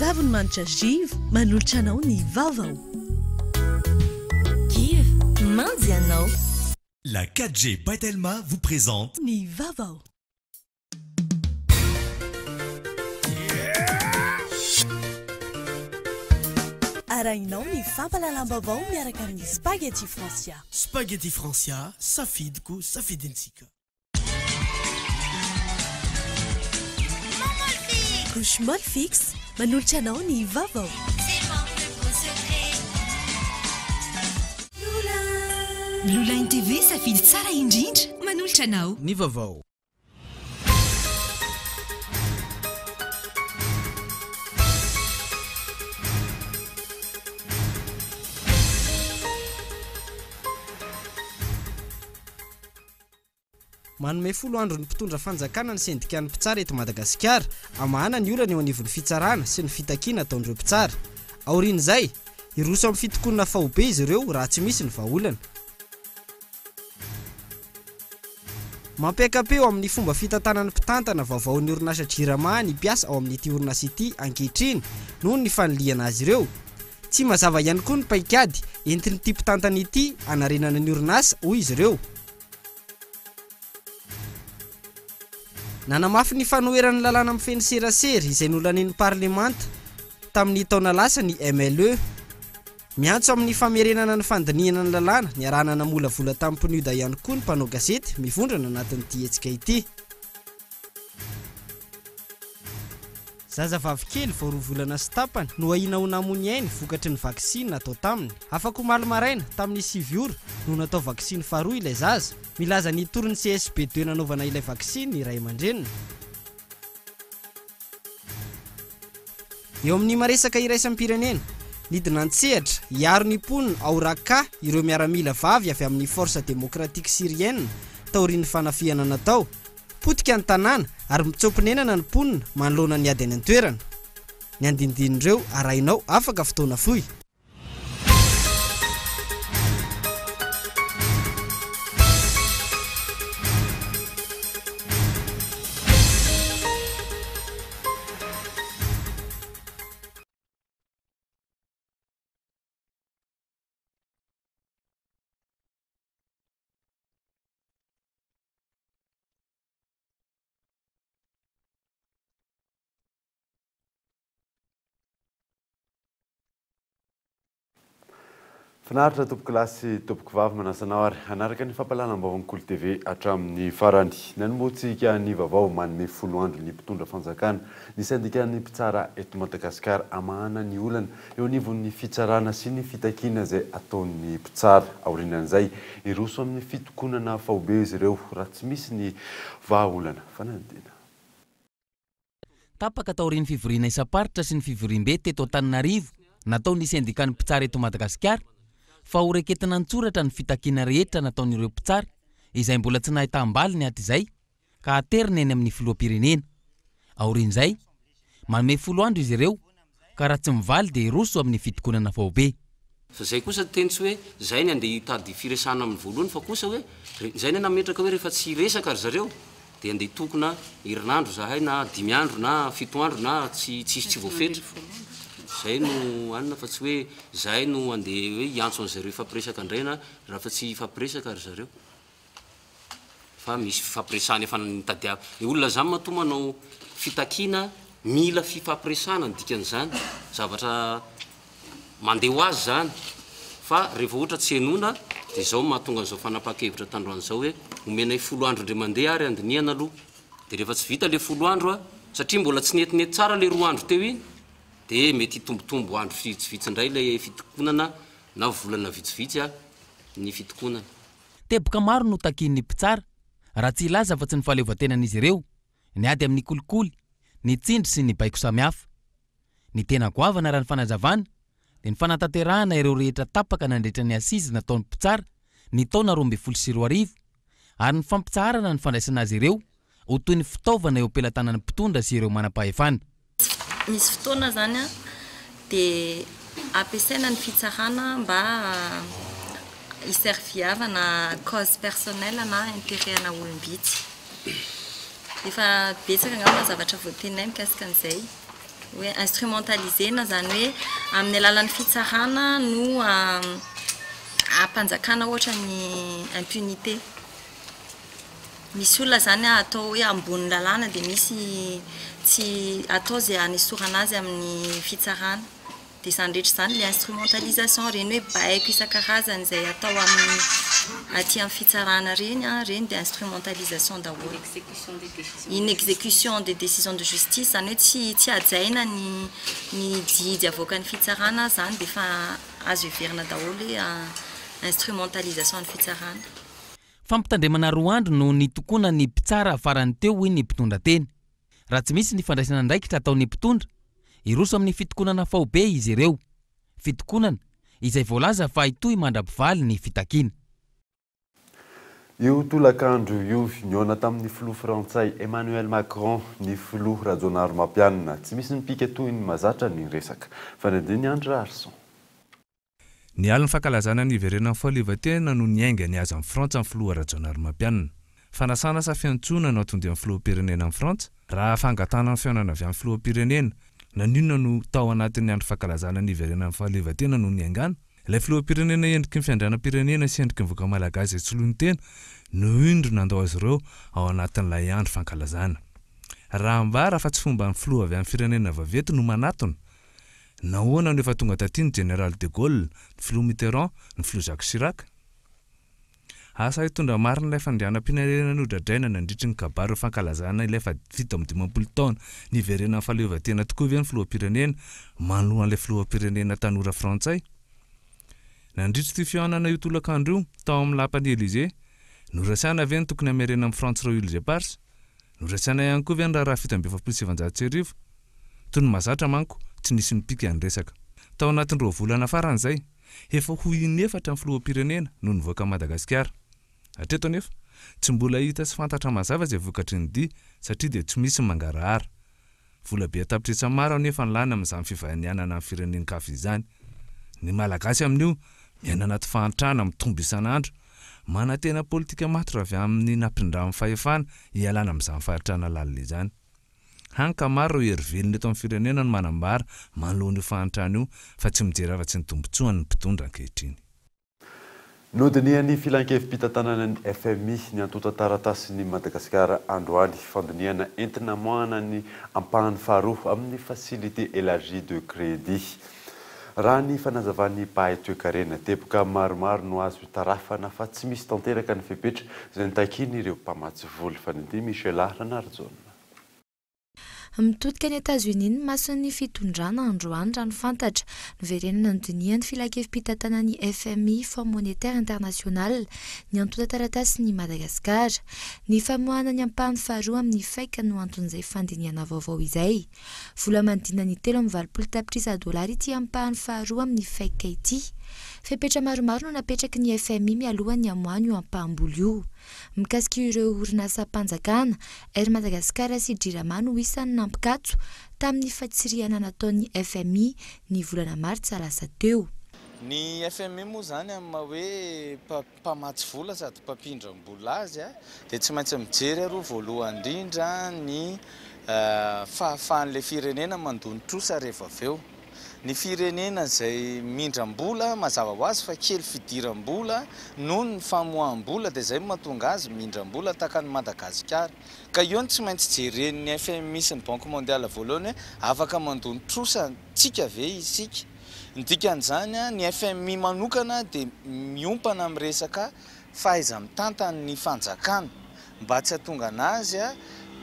Savony manitra Giv manolotra anao ny vaovao. Giv, manjy anao. La 4G by Telma vous présente. Ny vaovao. Arahinao ny fampahalalam-baovao miaraka amin'ny Spaghetti Francia. Spaghetti Francia, safidiko, safidintsika. Couche Molfix, manolotra anao ny vaovao. Blue Line TV, safidy tsara indrindra, manolotra anao. Ny vaovao. Manome folo andro ny mpitondra fanjakana ny sendikan'ny mpitsara eto Madagasikara hamahana ny olana eo anivon'ny fitsarana sy ny fitakiana ataon'ireo mpitsara. Aorian'izay, hiroso amin'ny fitokonana faobe izy ireo raha tsy misy ny vahaolana. Mampiaka-peo amin'ny fomba fitantanan'ny mpitantana vaovaon'ny orinasa Jirama ny mpiasa ao amin'ity orinasa ity ankehitriny noho ny fanilihana azy ireo. Tsy mazava ihany koa ny paikady entin'ity mpitantana ity hanarenana ny orinasa, hoy izy ireo. Nanamafy ny fanoherany ny lalàna mifehy ny serasera izay nolanian'ny parlemanta tamin'ny taona lasa ny MLE. Miantso amin'ny famerenana ny fandinihana ny lalàna niarahana namolavola tamin'ny PNUD ihany koa ny mpanao gazety mivondrona anatin'ity hetsika ity. Zazavavikely vao roa volana sy tapany no ahiana ho namoy ny ainy vokatry ny vaksiny natao taminy. Afak'omaly maraina, tamin'ny sivy ora, no natao vaksiny faharoa ilay zaza. Milaza ny hitory ny CSB deux nanaovana ilay vaksiny ny ray aman-dreniny. Eo amin'ny maresaka iraisam-pirenena, nidina an-tsehatra hiaro ny mponina ao Raqqa ireo miaramila vavy avy amin'ny Force Démocratique Syrienne taorian'ny fanafihana natao. Potika ny tanàna ary mitsoa-ponenana ny mponina manoloana ny ady any an-toerana. Ny andinindin'ireo arahinao afaka fotoana fohy. Finaritra tompokolahy sy tompokovavy manasa anao ary hanaraka ny fampahalalam-baovaon'ny Kolo TV hatramin'ny farany. Nanombohantsika ny vaovao manome folo andro ny mpitondra fanjakana, ny sendikan'ny mpitsara eto Madagasikara hamahana ny olana eo anivon'ny fitsarana sy ny fitakiana izay ataon'ny mpitsara. Aorianan'izay, hiroso amin'ny fitokonana faobe izy ireo raha tsy misy ny vahaolana fanadina. Tapaka taorian'ny fivoriana isam-paritra sy ny fivoriambe teto Antananarivo nataon'ny sendikan'ny mpitsara eto Madagasikara fa ho reketina an-tsoratra ny fitakiana rehetra nataon'ireo mpitsara izay mbola tsy nahitam-baliny hatrizay ka haterina eny amin'ny filoham-pirenena. Aorian'izay, manome folo andro izy ireo ka raha tsy mivaly dia hiroso amin'ny fitokonana faobe. Fa zay kosa teny tsy hoe zay ny andeha hitady firesahana aminy voalohany fa kosa hoe zay ny nametraka hoe rehefa tsy hiresaka ry zareo dia andeha hitokona herinandro zahay na dimy andro na fito andro na tsy tsisy tsy voafetra. Zay no anona fa tsy hoe zahay no andeha hoe hiantso an'zareo hifampiresaka indray na raha fa tsy hifampiresaka ry zareo. Fa misy fifampiresahana efa nitadiavina. Ny olona zany matoa manao fitakiana mila fifampiresahana ny dikan'izany. Zavatra mandeha ho azy zany. Fa rehefa ohatra tsy henoina dia izao no mahatonga an'izao fanapahan-kevitra tandroany izao hoe omenay folo andro indray mandeha ary handinihana aloha. Dia rehefa tsy vita ilay folo andro a, satria mbola tsy netinety tsara ilay roa andro teo iny, dia mety hitombotombo andro vitsivitsy indray ilay fitokonana na volana vitsivitsy ny fitokonana. Teboka maro no takian'ny mpitsara, raha tsy hilaza afa-tsy ny fahaleovantenan'izy ireo, ny ady amin'ny kolikoly, ny tsindry sy ny baiko samihafa. Ny tena goavana raha ny fanazavana dia ny fanatanterahana ireo rehetra tapaka nandritra ny assises nataon'ny mpitsara ny taona 2012 ary ny fampitsaharana ny fandraisana azy ireo ho toy ny fitaovana eo am-pelatanan'ny mpitondra sy ireo manam-pahefana. Misy fotoana izany dia ampiasaina ny fitsarana mba hi-serviavana cause personnelle na intérêt ana olom-bitsy. Efa betsaka angamba ny zavatra voateninay mikasika an'izay. Hoe instrumentaliser-na, izany hoe amin'ny alalan'ny fitsarana no ampanjakana ohatra ny impunité. Misy olona izany atao hoe ambonin'ny lalàna dia misy tsy atao izay hanesorana azy amin'ny fitsarana. Dia izany rehetra izany ilay instrumentalisation, ireny hoe baiko isan-karazany izay atao amin'ny aty amin'ny fitsarana ireny, ireny dia instrumentalisation daholo. Inexécution des décisions de justice, izany hoe tsy tsy hajaina ny ny didy avoakan'ny fitsarana izany dia efa azo heverina daholo hoe instrumentalisation ny fitsarana. Fampitandremana roa andro no nitokonan'ny mpitsara farany teo hoy ny mpitondra teny. Raha tsy misy ny fandraisana andraikitra ataon'ny mpitondra, hiroso amin'ny fitokonana faobe izy ireo. Fitokonana izay voalaza fa hitohy mandra-pivaly ny fitakiana. Io tolakandro io, nihaona tamin'ny filoha frantsay Emmanuel Macron ny filoha Rajaonarimampianina. Tsy misy mipika toy ny mazatra ny resaka. Fanadin'i Andry Raharison. Ny alin'ny fankalazana ny hiverenan'ny fahaleovantena no niainga nihazo an'i Frantsa ny filoha Rajaonarimampianina. Fanasana sa fiantsoana no anton-dian'ny filoham-pirenena an'i Frantsa? Raha fangatahana ny fihaonana avy amin'ny filoham-pirenena, naninona no tao anatin'ny andro fankalazana ny hiverenan'ny fahaleovantena no niaingàna? Ilay filoham-pirenena endriky ny fiandrianam-pirenena sy endriky ny vahoaka malagasy izay soloiny tena no indro nandao azy ireo ao anatin'ilay andro fankalazana. Raha ambara fa tsy fomban'ny filoha avy amin'ny firenena vaventy no manatona, Nahoana no efa tonga taty ny Jeneraly de Gaulle, ny Filoha Mitterrand, ny Filoha Jacques Chirac? Asa hitondra marina ilay fandrianam-pirenena nodradraina nandritry ny kabary ho fankalazana ilay faha 57 taona niverenan'ny fahaleovantena tokoa ve ny filoham-pirenena manoloana ilay filoham-pirenena tanora frantsay? Nandritra ity fihaonana io tolakandro io, tao amin'ny lapan'i Elysée, norasana ve ny tokony hamerenan'ny Frantsa ireo Îles Éparses? Noraisana ihany koa ve ny raharaha 1947? Toy ny mahazatra manko, tsy nisy nipika ny resaka. Tao anatin'ny roa volana farany izay, efa ho in'efatra ny filoham-pirenena no nivoaka an'i Madagasikara. Hatreto anefa, tsy mbola hita sy fantatra mazava izay vokatry ny dia satria dia tsy misy ny mangarahara. Vola be an-tapitrisa maro anefa no lany amin'izany fivahinianana amin'ny firenen-kafa izany. Ny Malagasy amin'io, miaina anaty fahantrana mitombo isan'andro. Manantena politika matotra avy amin'ny nampindramin'ny fahefana hialana amin'izany fahantrana lalina izany. Hany ka maro ireo hery velona eto amin'ny firenena no manambara manoloana io fahantrana io fa tsy mijery afa-tsy ny tombontsoany ny mpitondra ankehitriny. Nodinihan'ny Filankevi-pitantanana ny FMI ny antontan-taratasin'i Madagasikara androany. Fandinihana entina hamoahana ny ampahany faharoa amin'ny Facilité élargie de crédit. Raha ny fanazavan'ny mpahay toekarena, teboka maromaro no azo itarafana fa tsy misy tanteraka ny fepetra izay notakian'ireo mpamatsy vola. Fanindry Michela Ranarijaona. Mitodika any Etazonia ny mason'ny fitondrana androany raha ny fantatra. Noverenana nodinihan'ny filankevi-pitantanan'ny FMI, Fonds Monétaire International, ny antontan-taratasin'i Madagasikara. Ny famoahana ny ampahany faharoa amin'ny FEC no anton'izay fandinihana vaovao izay. Vola manodidina ny 83 tapitrisa dolara ity ampahany faharoa amin'ny FEC ity. Fepetra maromaro no napetraky ny FMI mialohan'ny hamoahany io ampaham-bola io. Mikasika ireo orinasam-panjakana, Air Madagascar sy Jirama no isan'ny nampikatso tamin'ny fatsirihana nataon'ny FMI ny volana martsa lasa teo. Ny FMI moa izany amin'ny maha hoe mpamatsy vola sady mpampindram-bola azy dia tsy maintsy mijery aloha voalohany indrindra ny fahafahan'ilay firenena mandoa ny trosa rehefa avy eo. Ny firenena izay mindram-bola mazava ho azy fa kely fidiram-bola noho ny famoaham-bola dia izay no mahatonga azy mindram-bola tahaka an'i Madagasikara. Ka eo no tsy maintsy jeren'ny FMI sy ny Banque Mondiale voalohany hoe afaka mandoa ny trosantsika ve isika. Ny dikan'izany, ny FMI manokana dia miompana amin'ny resaka fahaiza-mitantana ny fanjakana mba tsy hahatonga anazy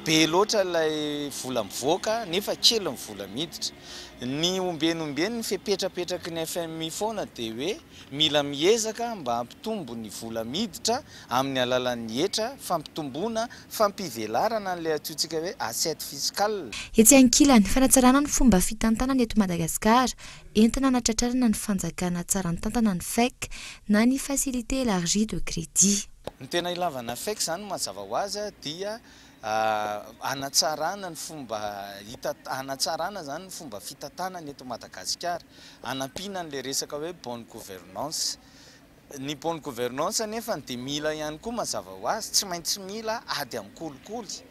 be loatra ilay vola mivoaka nefa kely ny vola miditra. Ny ombieny ombieny ny fepetra apetraky ny FMI foana dia hoe mila miezaka mba hampitombo ny vola miditra amin'ny alalan'ny hetra, fampitomboana, fampivelarana an'ilay antsointsika hoe assiette fiscale. Etsy ankilany, fanatsarana ny fomba fitantanana eto Madagasikara, entina hanatratrarana ny fanjakana tsara nitantana ny FEC na ny Facilité Élargie de Crédit. Ny tena ilavana FEC izany mazava ho azy dia hanatsarana ny fomba hanatsarana izany ny fomba fitantanana eto Madagasikara, hanampiana an'ilay resaka hoe bonne gouvernance. Ny bonne gouvernance anefa dia mila ihany koa mazava ho azy, tsy maintsy mila ady amin'ny kolikoly.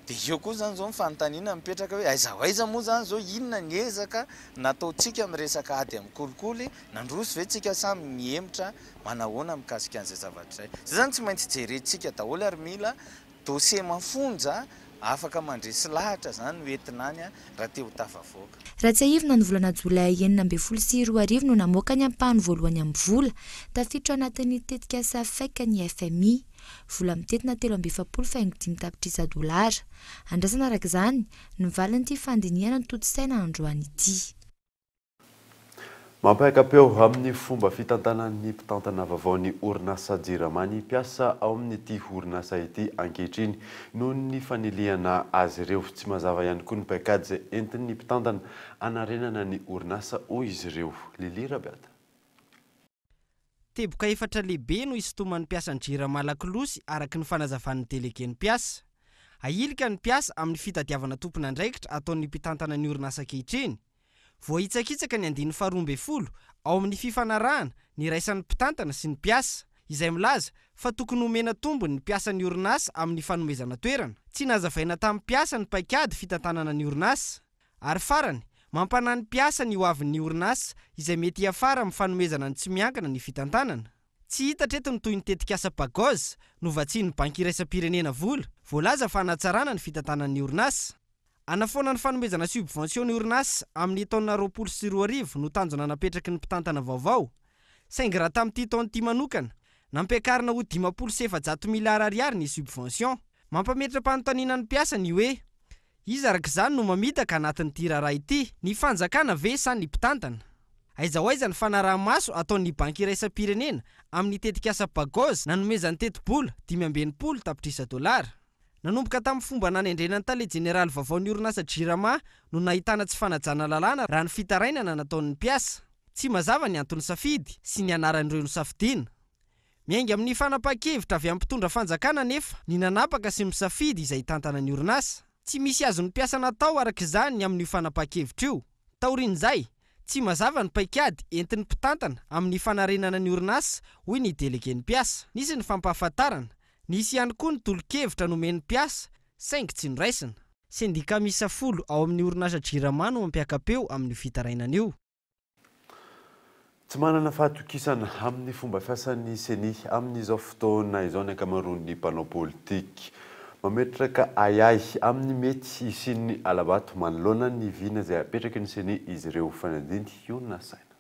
Dia eo koa izany izao ny fanontaniana mipetraka hoe aiza ho aiza moa izany izao, inona ny ezaka nataontsika amin'ny resaka ady amin'ny kolikoly, nandroso ve tsika sa mihemotra, manahoana mikasika an'izay zavatra izay. Izay izany tsy maintsy jerentsika daholo ary mila dossier mafonja afaka mandresy lahatra izany ho entina any raha te ho tafavoaka. Raha tsiahivina, ny volana jolay 2016 no namoaka ny ampahany voalohany amin'ny vola tafiditra ao anatin'ny tetikasa FEC ny FMI. Vola mitentina 43 faingo 5 tapitrisa dolara. Andrasana araka izany ny valin'ity fandinihana notontosaina androany ity. Mampiaka-peo amin'ny fomba fitantanan'ny mpitantana vaovao ny orinasa Jirama ny mpiasa ao amin'ity orinasa ity ankehitriny noho ny fanilihana azy ireo. Tsy mazava ihany koa ny paikady izay entin'ny mpitantana hanarenana ny orinasa, hoy izy ireo. Lily Rabiata. Teboka efatra lehibe no isintoman'ny mpiasan'ny Jirama lakolosy araka ny fanazavan'ny delegen'ny mpiasa. Ahilika ny mpiasa amin'ny fitadiavana tompon'andraikitra ataon'ny mpitantana ny orinasa ankehitriny. Voahitsakitsaka ny andininy faha-12 ao amin'ny fifanarahana niraisan'ny mpitantana sy ny mpiasa, izay milaza fa tokony homena tombony ny mpiasan'ny orinasa amin'ny fanomezana toerana. Tsy nazavaina tamin'ny mpiasa ny paikady fitantanana ny orinasa. Ary farany, mampanahy ny mpiasa ny hoavin'ny orinasa izay mety hiafara amin'ny fanomezana ny tsy miankina ny fitantanana. Tsy hita hatreto ny tohin'ny tetikasa Pagoz, novatsian'ny Banky iraisam-pirenena vola, voalaza fa hanatsarana ny fitantanan'ny orinasa. Hanafoana ny fanomezana subvention ny orinasa amin'ny taona 2020 no tanjona napetraky ny mpitantana vaovao. Saingy raha tamin'ity taona ity manokana, nampiakarina ho 450 miliara ariary ny subvention. Mampametra-panontaniana ny mpiasa ny hoe, iza araka izany no mamitaka anatin'ity raharaha ity? Ny fanjakana ve sa ny mpitantana? Aiza ho aiza ny fanaraha-maso ataon'ny Banky iraisam-pirenena amin'ny tetikasa Pagoz nanomezany tetibola 65 tapitrisa dolara? Nanomboka tamin'ny fomba nanendrena ny tale jeneraly vaovaon'ny orinasa Jirama no nahitana tsy fanajana lalàna raha ny fitarainana nataon'ny mpiasa. Tsy mazava ny anton'ny safidy sy ny anaran'ireo nosafidiana. Miainga amin'ny fanapahan-kevitra avy amin'ny mpitondra fanjakana anefa ny nanapaka sy misafidy izay hitantana ny orinasa. Tsy misy azon'ny mpiasa natao araka izany ny amin'io fanapahan-kevitra io. Taorian'izay, tsy mazava ny paikady entin'ny mpitantana amin'ny fanarenana ny orinasa, hoy ny delegen'ny mpiasa. Nisy ny fampahafantarana, nisy ihany koa ny tolo-kevitra nomen'ny mpiasa saingy tsy noraisina. Sendika miisa 10 ao amin'ny orinasa Jirama no mampiaka-peo amin'io fitarainana io. Tsy manana fahatokisana amin'ny fomba fiasan'ny Ceni amin'izao fotoana izao ny ankamaroan'ny mpanao politika. Mametraka ahiahy amin'ny mety hisian'ny hala-bato manoloana ny vina izay apetraky ny Ceni izy ireo. Fanadindy hionona saina.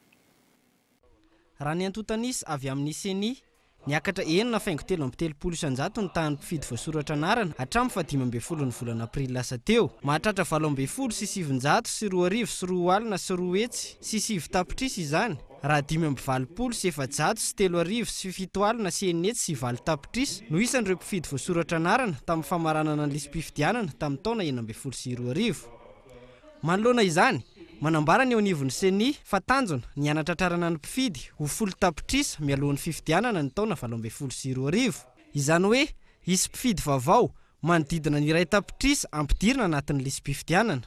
Raha ny antontan'isa avy amin'ny Ceni, niakatra 6,33% ny tahan'ny mpifidy voasoratra anarana hatramin'ny faha-15 ny volana aprily lasa teo. Mahatratra 218,002 209 tapitrisa izany, raha 485 306 608 tapitrisa no isan'ireo mpifidy voasoratra anarana tamin'ny famaranana ny lisi-pifidianana tamin'ny taona 2016. Manoloana izany, manambara ny eo anivon'ny Ceni fa tanjona ny hanatratrarana ny mpifidy ho 10 tapitrisa mialohan'ny fifidianana ny taona 2018. Izany hoe hisy mpifidy vaovao manodidina ny 1 tapitrisa ampidirina anatin'ny lisi-pifidianana.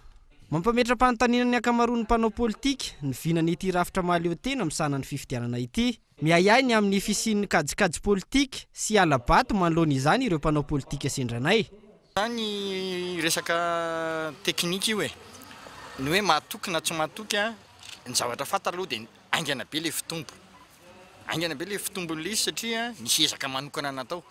Mampametra-panontaniana ny ankamaroan'ny mpanao politika ny vinan'ity rafitra mahaleo tena misahana ny fifidianana ity. Miahiahy ny amin'ny fisian'ny kajikajy politika sy hala-bato manoloana izany ireo mpanao politika sendranay. Ny resaka teknika io e, ny hoe mahatoky na tsy mahatoky a, ny zavatra fantatra aloha dia haingana be ilay fitombo, haingana be ilay fitombon'ilay izy satria nisy ezaka manokana natao.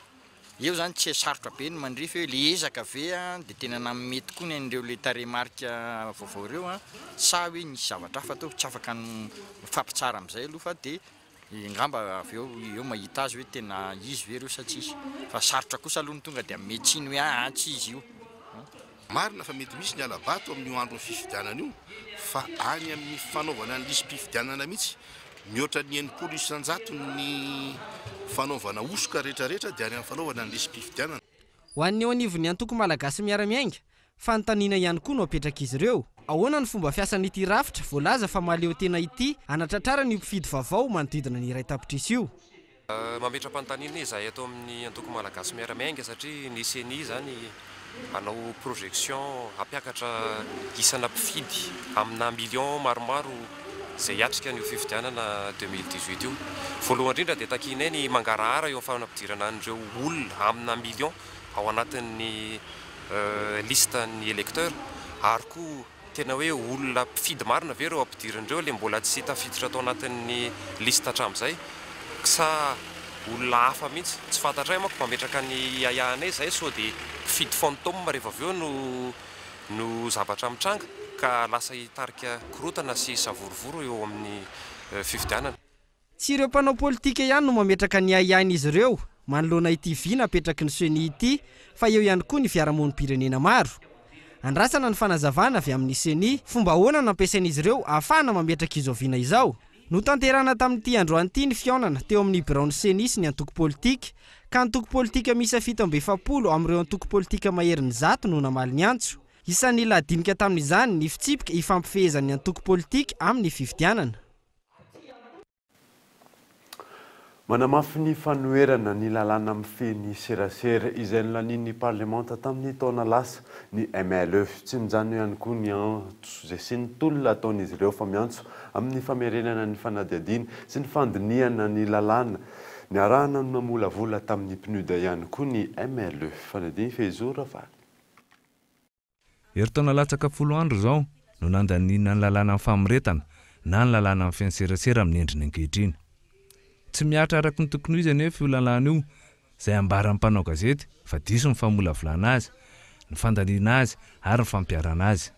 Eo izany tsy sarotra be ny mandrefy hoe ilay ezaka ve a dia tena nanome tokoa ny an'ireo ilay tarehimarika vaovao ireo a, sa hoe nisy zavatra hafa tao, tsy afaka ny mifampitsara amin'izay aloha fa dia angamba avy eo eo mahita azy hoe tena izy ve ireo sa tsy izy, fa sarotra kosa aloha ny tonga dia hanome tsiny hoe aa tsy izy io. Marina fa mety misy ny hala-bato amin'io andron'ny fifidianana io fa any amin'ny fanaovana ny lisi-pifidianana mihitsy, mihoatra ny 60% ny fanaovana hosoka rehetrarehetra dia any amin'ny fanaovana ny lisi-pifidianana. Ho an'ny eo anivon'ny antoko Malagasy Miara-Miainga, fanontaniana ihany koa no apetrak'izy ireo. Ahoana ny fomba fiasan'ity rafitra voalaza fa mahaleo tena ity hanatratrarana io mpifidy vaovao manodidina ny 1 tapitrisa io? Mametra-panontaniana izahay ato amin'ny antoko Malagasy Miara-Miainga satria ny Ceni izany hanao projection hampiakatra isana mpifidy amina millions maromaro izay hiatrika an'io fifidianana 2018 io. Voalohany indrindra dia takianay ny mangarahara eo amin'ny fanampidirana an'ireo olona amina millions ao anatin'ny liste ny électeur ary koa tena hoe olona mpifidy marina ve ireo ampidirina ireo ilay mbola tsy tafiditra tao anatin'ny liste hatramin'izay sa olona hafa mihitsy tsy fantatray manko mametraka ny ahiahinay izay sao dia mpifidy fantôme rehefa avy eo no no zavatra mitranga ka lasa hitarika korontana sy savorovoro eo amin'ny fifidianana. Tsy ireo mpanao politika ihany no mametraka ny ahiahin'izy ireo manoloana ity vy napetraky ny Ceni ity fa eo ihany koa ny fiarahamonim-pirenena maro. Andrasana ny fanazavana avy amin'ny Ceni fomba ahoana no ampiasain'izy ireo ahafahana mametraka izao vina izao. Notanterahina tamin'ity androany ity ny fihaonana teo amin'ny biraon'ny Ceni sy ny antoko politika ka antoko politika miisa 47 amin'ireo antoko politika maherin'ny 100 no namaly ny antso. Isan'ny lahadinika tamin'izany ny fitsipika ifampifehezan'ny antoko politika amin'ny fifidianana. Manamafy ny fanoherana ny lalàna mifehy ny serasera izay nolanian'ny parlemanta tamin'ny taona lasa ny MLE. Tsy mijanona eo ihany koa ny antso izay sy ny tolona ataon'izy ireo fa miantso amin'ny famerenana ny fanadihadiana sy ny fandinihana ny lalàna niarahana namolavola tamin'ny PNUD ihany koa ny MLE. Fanadihadiana Fehizoro Ravaly. Herintaona latsaka 10 andro izao no nandaniana ny lalànan'ny famoretana na ny lalànan'ny feno serasera amin'ny endriny ankehitriny. Tsy mihatra araka ny tokony ho izy anefa io lalàna io, izay ambaran'ny mpanao gazety fa diso ny famolavolana azy, ny fandaniana azy ary ny fampiharana azy.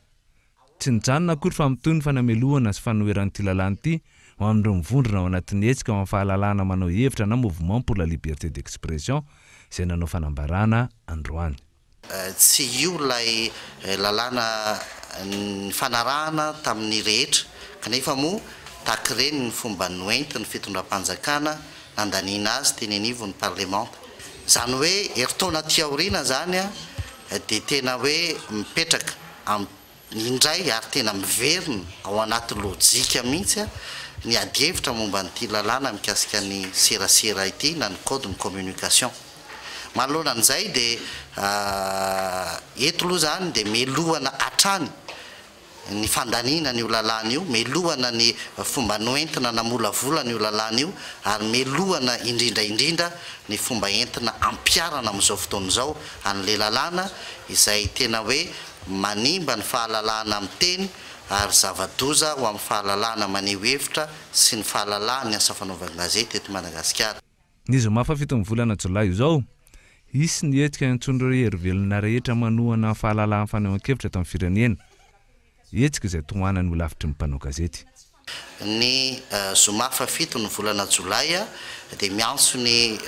Tsy nijanona akory fa mitohy ny fanamelohana sy fanoherana ity lalàna ity ho amin'ireo mivondrona ao anatin'ny hetsika ho amin'ny fahalalahana manao hevitra na Mouvement pour la liberté d'expression izay nanao fanambarana androany. Tsy io ilay lalàna nifanarahana tamin'ny rehetra, kanefa moa tahaka ireny ny fomba noentin'ny fitondram-panjakana nandaniana azy teny anivon'ny parlemanta. Izany hoe herintaona aty aoriana izany dia tena hoe mipetraka indray ary tena miverina ao anaty lojika mihitsy ny adihevitra momba an'ity lalàna mikasika ny serasera ity na ny code ny communication. Manoloana an'izay dia eto aloha izany dia melohana hatrany ny fandaniana an'io lalàna io, melohana ny fomba noentina namolavola an'io lalàna io ary melohana indrindra indrindra ny fomba entina ampiharana amin'izao fotoana izao an'ilay lalàna izay tena hoe Manimba ny fahalalahana miteny ary zava-doza ho amin'ny fahalalahana maneho hevitra sy ny fahalalahan'ny asa fanaovan-gazety eto Madagasikara. Ny zoma fahafiton'ny volana jolay izao, hisy ny hetsika iantsoan'ireo hery velona rehetra manohana ny fahalalahan'ny fanehoan-kevitra eto amin'ny firenena. Hetsika izay tohanan'ny holafitry ny mpanao gazety. Ny zoma fahafito ny volana jolay dia miantso ny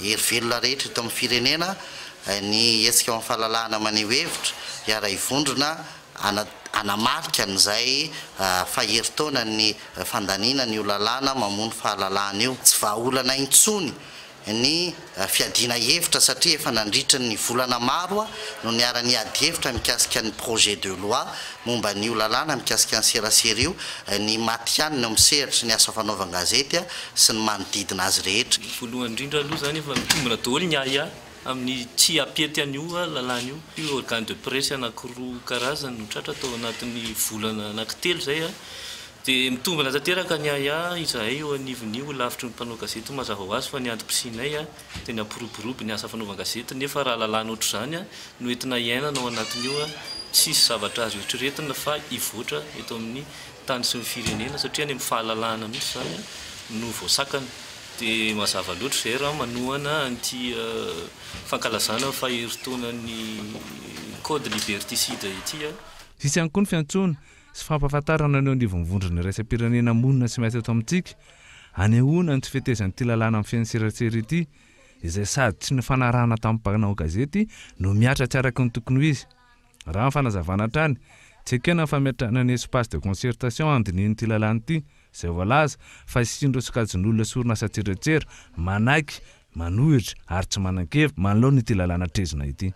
hery velona rehetra eto amin'ny firenena ny hetsika ho amin'ny fahalalahana maneho hevitra hiara-hivondrona hanamarika an'izay faha-herintaonan'ny fandaniana an'io lalàna mamono fahalalahana io. Tsy vahaolana intsony ny fiadiana hevitra satria efa nandritra ny volana maro no niara-niady hevitra mikasika ny projet de loi momba an'io lalàna mikasika ny serasera io ny matihanina eo amin'ny sehatry ny asa fanaovan-gazety sy ny manodidina azy rehetra. Voalohany indrindra aloha izany efa mitombina daholo ny ahiahy amin'ny tsy hampety an'io lalàna io. Io organe de presse anankiroa karazany no tratra tao anatin'ny volana anankitelo izay. Dia mitombina tanteraka ny ahiahy izahay eo anivon'ny holafitry ny mpanao gazety mazava ho azy fa ny antom-pisianay dia ny hampiroborobo ny asa fanaovan-gazety nefa raha lalàna ohatr'izany no entina hiainana ao anatin'io tsisy zavatra azo eritreretina fa hivoatra eto amin'ny tany sy ny firenena satria any amin'ny fahalalahana mihitsy izany no voasakana. Dia mazava loatra izay raha manohana an'ity fankalazana ny faha-herintaonan'ny code liberticide ity. Hisy ihany koa ny fiantsoana sy fampahafantarana ny eo anivon'ny vondrona iraisam-pirenena monina sy miasa eto amintsika, anehoana ny tsy fetezan'ity lalàna mifehy ny serasera ity, izay sady tsy nifanarahana tamin'ny mpanao gazety no mihatra tsy araka ny tokony ho izy. Raha ny fanazavana hatrany, tsy ekena ny fametrahana ny espace de concertation handinihin'ity lalàna ity, izay voalaza fa hisian'ireo sokajin'olona sy orinasa an-tserasera manaiky, manohitra ary tsy manan-kevitra manoloana ity lalàna trezina ity.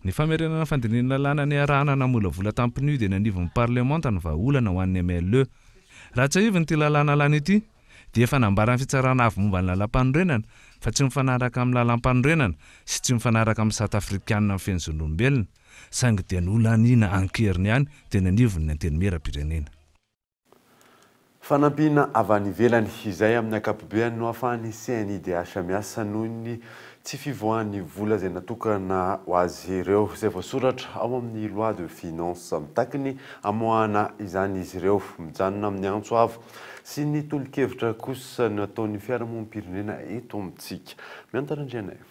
Ny famerenana fandinihan'ny lalàna niarahana namolavola tamin'ny PNUD eny anivon'ny parlemanta no vahaolana ho an'ny MLE. Raha tsiahivina ity lalàna lany ity dia efa nambaran'ny Fitsarana Avo momba ny Lalàmpanorenana fa tsy mifanaraka amin'ny lalàmpanorenana sy tsy mifanaraka amin'ny sata afrikanina mifehy ny zon'olombelona saingy dia nolaniana an-keriny ihany teny anivon'ny Antenimierampirenena. Fanampiana avy any ivelany, izay amin'ny ankapobeany no ahafahan'ny CNIDH miasa noho ny tsy fivoahan'ny vola izay natokana ho azy ireo, izay voasoratra ao amin'ny loi de finance. Mitaky ny hamoahana izany izy ireo. Mijanona amin'ny antso avo sy ny tolo-kevitra kosa no ataon'ny fiarahamonim-pirenena eto amintsika. Miantana Andrianaivo.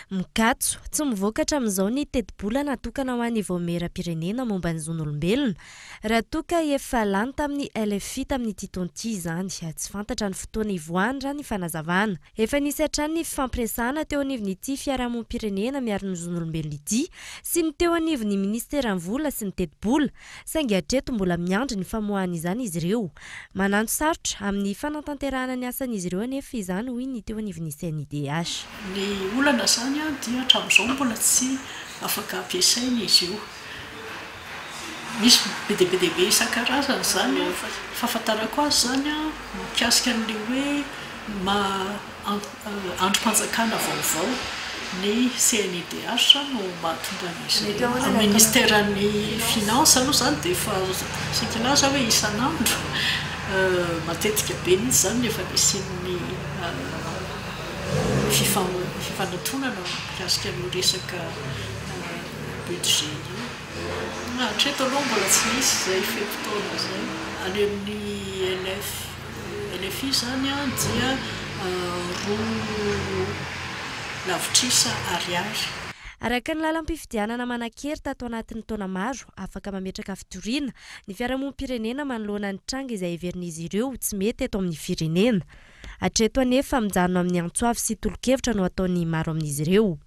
Mikatso, tsy mivoaka hatramin'izao ny tetibola natokana ho an'ny Vaomieram-pirenena momba ny zon'olombelona, raha toa ka efa lany tamin'ny LFI tamin'ity taona ity izany. Tsy fantatra ny fotoana hivoahany raha ny fanazavana. Efa nisy hatrany ny fifampiresahana teo anivon'ity fiarahamonim-pirenena miaro ny zon'olombelona ity sy ny teo anivon'ny minisiteran'ny vola sy ny tetibola, saingy hatreto mbola miandry ny famoahana izany izy ireo. Manano sarotra amin'ny fanatanterahana ny asan'izy ireo anefa izany hoy ny teo anivon'ny CNIDH. Ny olana izany dia hatramin'izao mbola tsy afaka ampiasaina izy io. Misy be dia be dia be isan-karazany izany fa ny fahafantarako azy izany mikasika an'ilay hoe maha Andrim-panjakana vaovao, ny CNIDH no mahatonga an'izay. Amin'ny ministeran'ny finance aloha izany dia efa saika hilaza aho hoe isan'andro, matetika be mihitsy izany no efa nisian'ny fifanatonana mikasika an'io resaka budget io. Hatreto aloha mbola tsy nisy izay fe-potoana izay. Any amin'ny LF. LFI izany dia 2 lavitrisa ariary. Araka ny lalam-pifidianana manan-kery tato anatin'ny taona maro, afaka mametraka fitoriana ny fiarahamonim-pirenena manoloana ny tranga izay heverin'izy ireo ho tsy mety eto amin'ny firenena. Hatreto anefa, mijanona amin'ny antso avo sy tolo-kevitra no ataon'ny maro amin'izy ireo.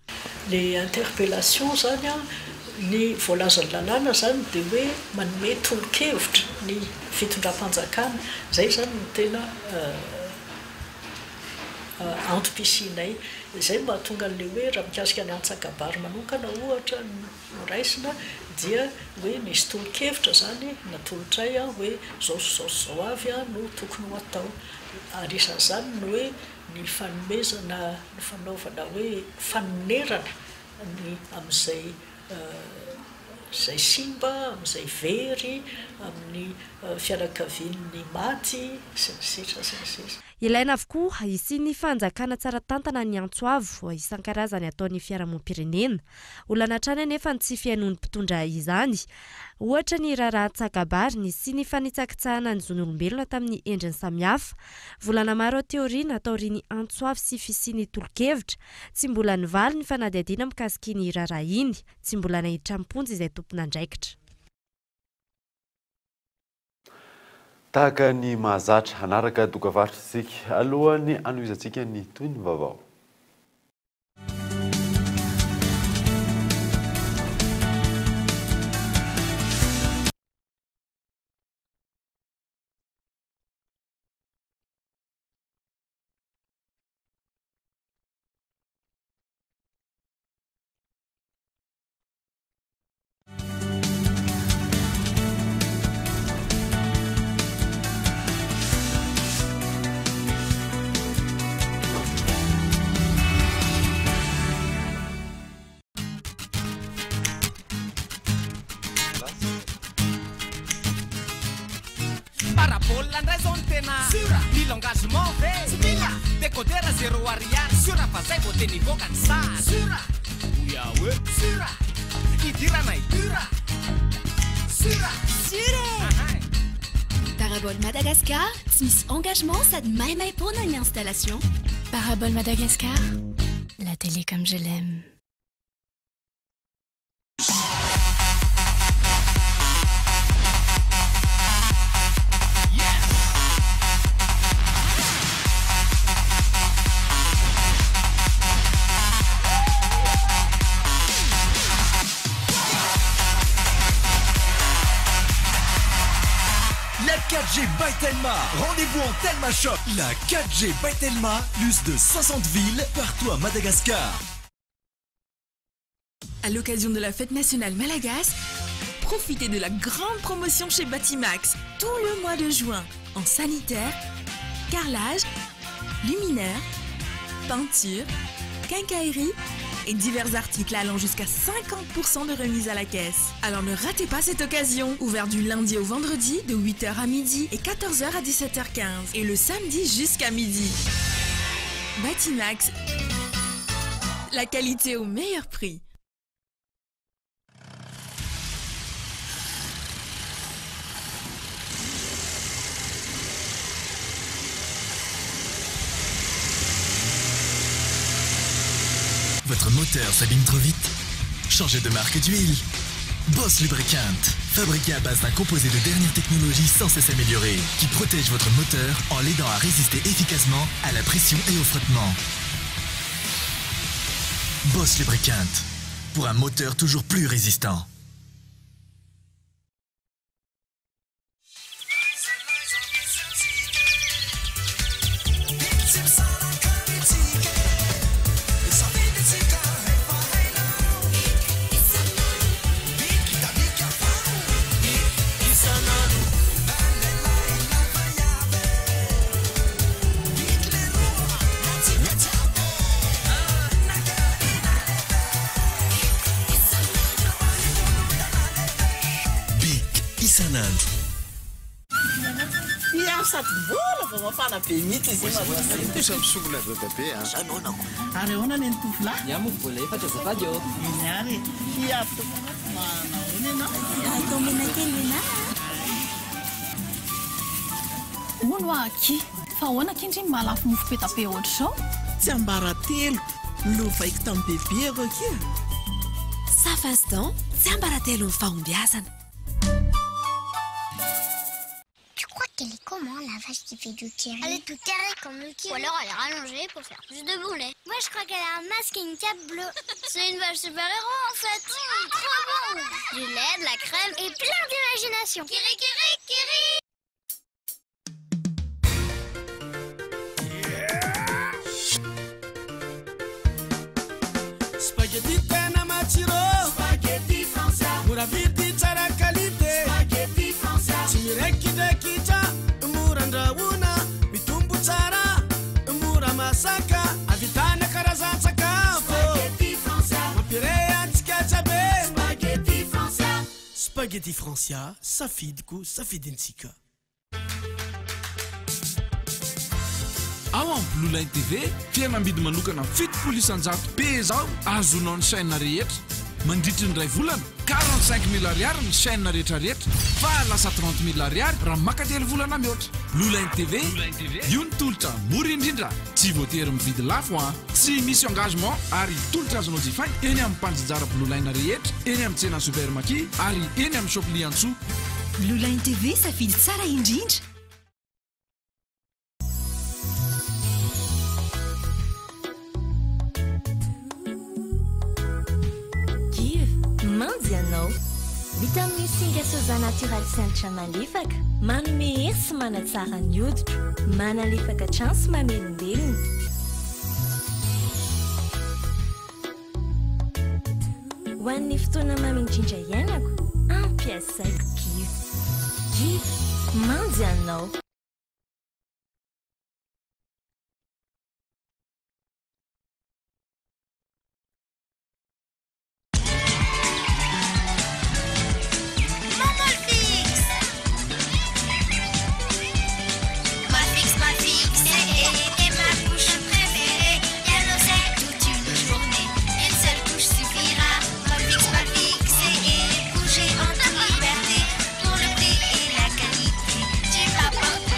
Le interpellation zany an, ny voalazan'ny lalàna zany dia hoe manome tolo-kevitra ny fitondram-panjakana, izay izany no tena antom-pisianay. Izay no mahatonga an'ilay hoe raha mikasika ny antsakabary manokana ohatra no raisina dia hoe misy tolo-kevitra izany natolotray hoe izao sy izao sy izao avy no tokony ho atao. Ary isan'izany ny hoe ny fanomezana, ny fanaovana hoe fanonerana ny amin'izay izay simba, amin'izay very, amin'ny fianakavian'ny maty, sy ny sisa sy ny sisa. Ilaina avokoa hisian'ny fanjakana tsara tantana ny antso avo isan-karazany ataon'ny fiarahamonim-pirenena. Olana hatrany anefa ny tsy fihainoan'ny mpitondra izany. Ohatra ny raharaha Tsakabary nisian'ny fanitsakitsahana ny zon'olombelona tamin'ny endriny samihafa. Volana maro aty aoriana, taorian'ny antso avo sy fisian'ny tolo-kevitra, Tsy mbola nivaly ny fanadihadiana mikasika iny raharaha iny. Tsy mbola naiditra am-ponja izay tompon'andraikitra. Tahaka ny mahazatra, hanaraka dokavarotra isika alohan'ny hanohizantsika ny tohin'ny vaovao. Parabole ndray zao no tena Sur Mila engagement ve? Tsy mila Décodeur zéro ariary Sur fa zay vao tena hivoaka ny sary Sur Oya oe Sur Idiranay dur Sur Sur e! Parabole Madagascar, tsy misy engagement sady maimaimpoana ny installation. Parabole Madagascar, la télé comme je l'aime. La 4G by Telma. Rendez-vous en Telma Shop. La 4G by Telma, plus de 60 villes partout à Madagascar. À l'occasion de la fête nationale malagasy, profitez de la grande promotion chez Batimax tout le mois de juin en sanitaire, carrelage, luminaire, peinture, quincaillerie et divers articles allant jusqu'à 50% de remise à la caisse. Alors ne ratez pas cette occasion. Ouvert du lundi au vendredi de 8h à midi et 14h à 17h15 et le samedi jusqu'à midi. Batimax, la qualité au meilleur prix. Votre moteur s'abîme trop vite? Changez de marque d'huile. Boss Lubricant, fabriqué à base d'un composé de dernière technologie sans cesse amélioré, qui protège votre moteur en l'aidant à résister efficacement à la pression et au frottement. Boss Lubricant, pour un moteur toujours plus résistant. Bic isan'andro. Ia sady mbola vao mafana be mihitsy izy io mademoiselle. Kosa misongona ry dadabe a. Zany ahoana ko? Ary ahoana ny an'ny tovolahy? Ny ahy moa mbola efatra azafady ô. Eny ary e. Hi avy tompoko manahoana ianao? Atao menakely nenah a. Hono hoa akia, fa ahoana akia ndry ny mahalafo mofo peta-pe ohatr'izao? Tsiambaratelo, lovaiko tamin'i bebeko akia. Safas dent, tsiambaratelon'ny fahombiazana. Tu crois qu'elle est comment la vache qui fait du kiri? Elle est tout carrée comme le kiri. Ou alors elle est rallongée pour faire plus de bon lait. Moi je crois qu'elle a un masque et une cape bleue. C'est une vache super-héros en fait. Trop bon! Du lait, de la crème et plein d'imagination. Kiri kiri kiri! Spaghetti tena matsiro. Spaghetti Francia. Mora vidy tsara qualité. Spaghetti Francia. Tsy miraikiraikitra, mora andrahoina, mitombo tsara, mora masaka, ahavitana karazan-tsakafo. Spaghetti Francia. Mampiray antsika jiaby. Spaghetti Francia. Spaghetti Francia, safidiko, safidintsika. Ao amin'ny Blue Line TV, fihenam-bidy manokana 70% be izao azonao ny chaîne rehetra. Mandritry ny iray volana, 45 000 ariary ny chaîne rehetra rehetra, fa lasa 30 000 ariary raha maka telo volana mihoatra. Blue Line TV, io ny tolotra mora indrindra, tsy voatery mividy lafo an! Tsy misy engagement ary tolotra azonao jifaina eny amin'ny mpanjinjara Blue Line rehetra, eny amin'ny tsena Supermaki ary eny amin'ny Shop Liantsoa. Blue Line TV, safidy tsara indrindra. Give, manjy anao. Vita amin'ny singa soja naturel sy malefaka, manome hery sy manatsara ny hoditra, manalefaka hatrany sy mamelombelona. Ho an'ny fotoana mamy indrindra iainako, ampiasaiko Give. Give, manjy anao. Molfix. Molfix, Molfix, et ma couche préférée. Y'a toute une journée, une seule couche suffira. Molfix, Molfix, et bouger en toute liberté. Pour le prix et la qualité, tu m'apportes.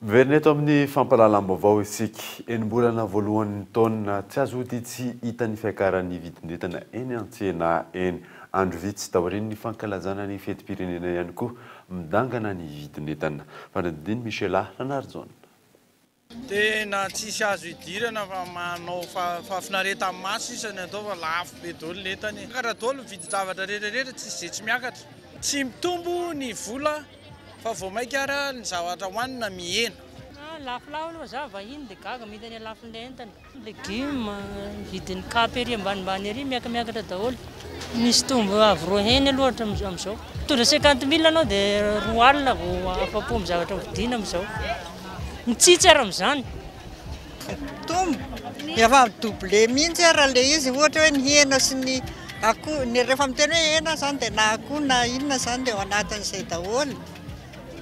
Miverina eto amin'ny fampahalalam-baovao isika. Enim-bolana voalohan'ny taona, tsy azo ody tsy hita ny fiakaran'ny vidin'entana eny an-tsena eny. Andro vitsy taorian'ny fankalazana ny fetim-pirenena ihany koa, midangana ny vidin'entana. Fanadihadian'i Michela Ranarijaona. Tena tsisy azo idirana fa manao fahafinaretan'ny maso sisa ny atao fa lafo be daholo ny entana e. Miakatra daholo ny vidin-javatra rehetra rehetra, tsisy izay tsy miakatra. Tsy mitombo ny vola fa vao maika ary ny zavatra hohanina mihena. Lafolafo aloha za vahiny dia gaga mahita ny halafon'ilay entana. Legioma, vidin'ny kapa ery ambanimbany ery miakamiakatra daholo. Misy tombo avo roa heny aloha hatramin'izao. Mitondra cinquante mille anao dia 20 alina vao afa-po amin'ny zavatra hovidiana amin'izao. Mitsitsy ary amin'izany. Mitombo, efa mi-doubler mihitsy ary ilay izy, ohatra hoe ny hena sy ny akoho, ny rehefa miteny hoe hena izany dia na akoho na inona izany dia ao anatin'izay daholo.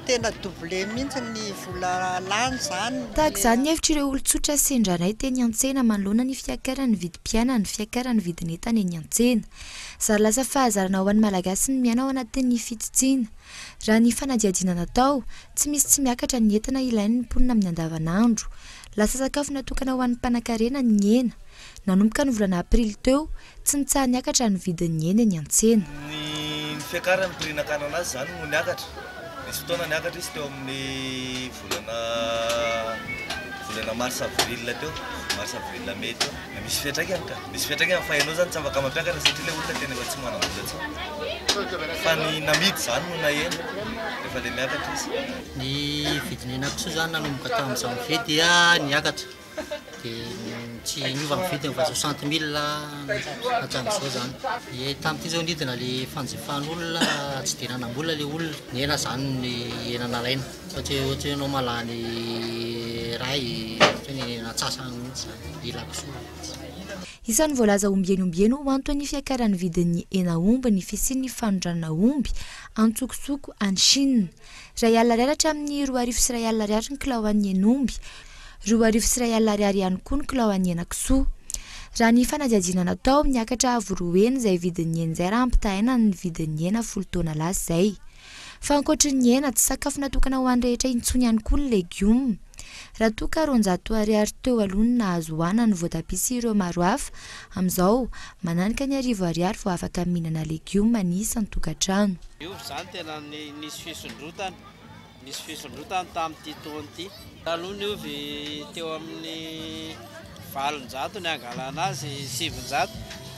Tena doublé mihitsy ny vola lany izany. Tahaka izany ny hevitr'ireo olon-tsotra sendra anay teny an-tsena manoloana ny fiakaran'ny vidim-piainana, fiakaran'ny vidin'entana eny an-tsena. Zary lasa fahazarana ho an'ny Malagasy ny miaina ao anatin'ny fitsitsiana. Raha ny fanadihadiana natao, tsy misy tsy miakatra ny entana ilain'ny mponina amin'ny andavanandro. Lasa sakafo natokana ho an'ny mpanankarena ny hena. Nanomboka ny volana aprily teo, Tsy nitsaha-niakatra ny vidin'ny hena eny an-tsena. Ny fiakaran'ny prix nakana anazy izany no niakatra. Nisy fotoana niakatra izy teo amin'ny volana volana mars avril teo, mars avril mai teo. Misy fiantraikany ka, misy fiantraikany fa ianao izany tsy afaka mampiakatra satria ilay olona tena efa tsy manam-bola intsony. Fa ny namidy izany no nahena rehefa ilay miakatra izy. Ny vidin'ny henakisoa izany nanomboka tamin'ny janvier dia niakatra. Dia tsy niova ny vidiny fa 60 000 hatramin'izao izany. Ie, tamin'ity izao nidina ilay fanjifan'olona, tsy dia nanam-bola ilay olona. Nihena izany ny hena nalaina satria ohatra hoe ianao mahalany iray, ohatra hoe nihena antsasany mihitsy izany, ila kisoa. Isan'ny voalaza ombieny ombieny ho anton'ny fiakaran'ny vidin'ny hena omby ny fisian'ny fanondranana omby antsokosoko any Chine. 1000 ariary hatramin'ny 2002 ariary ny kilao an'ny hen'omby. 2002 ariary ihany koa ny kilao an'ny henakisoa. Raha ny fanadihadiana natao, niakatra avo roa heny izay vidin'ny hena izay raha ampitahaina ny vidin'ny hena folo taona lasa izay. Fa ankoatry ny hena, tsy sakafo natokana ho an'ny rehetra intsony ihany koa ny legioma. Raha toa ka 200 ariary teo aloha no nahazoana ny voatabia sy ireo maro hafa, amin'izao, mananika ny 1000 ariary vao afaka mihinana legioma ny isan-tokantrano. Ny ovy izany tena nisy fisondrotana, nisy fisondrotana tamin'ity taona ity. Taloha ny ovy teo amin'ny 800 ny angalana azy, 900,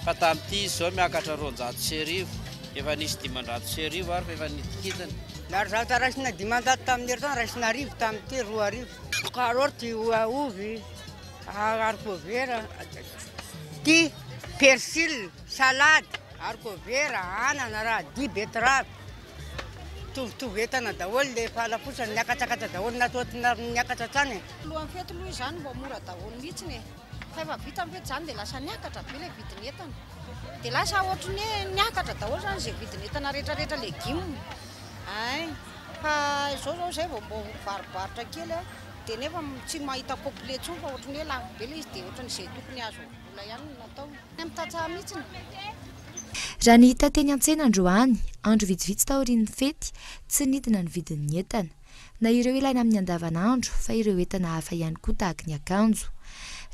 fa tamin'ity izy izao miakatra 1200, efa nisy 1500 ary fa efa nidikidina. Ary zavatra raisina 500 tamin'ny herintaona, raisina 1000 tamin'ity 2000. Karaoty, ovy, haricot vert, ty, persil, salade. Haricot vert, anana, radis, betterave. Mitovitovy entana daholo le fahalafosany, niakatsakatra daholo na toa niakatra hatrany e. Alohan'ny fety aloha izany mba mora daholo mihitsiny e. Fa efa vita ny fety izany dia lasa niakatra be ilay vidin'entana. Dia lasa ohatran'ny hoe niakatra daholo izany izay vidin'entana rehetra rehetra legioma. Hay. Fa izao izao izay vao mba mivarobarotra kely a. Dia nefa tsy mahita complet intsony fa ohatran'ny hoe lafo be ilay izy dia ohatran'ny izay tokony azo vola ihany no natao. Raha ny hita teny an-tsena androany, andro vitsivitsy taorian'ny fety, tsy nidina ny vidin'ny entana. Na ireo ilaina amin'ny andavanandro, fa ireo entana hafa ihany koa tahaky ny akanjo.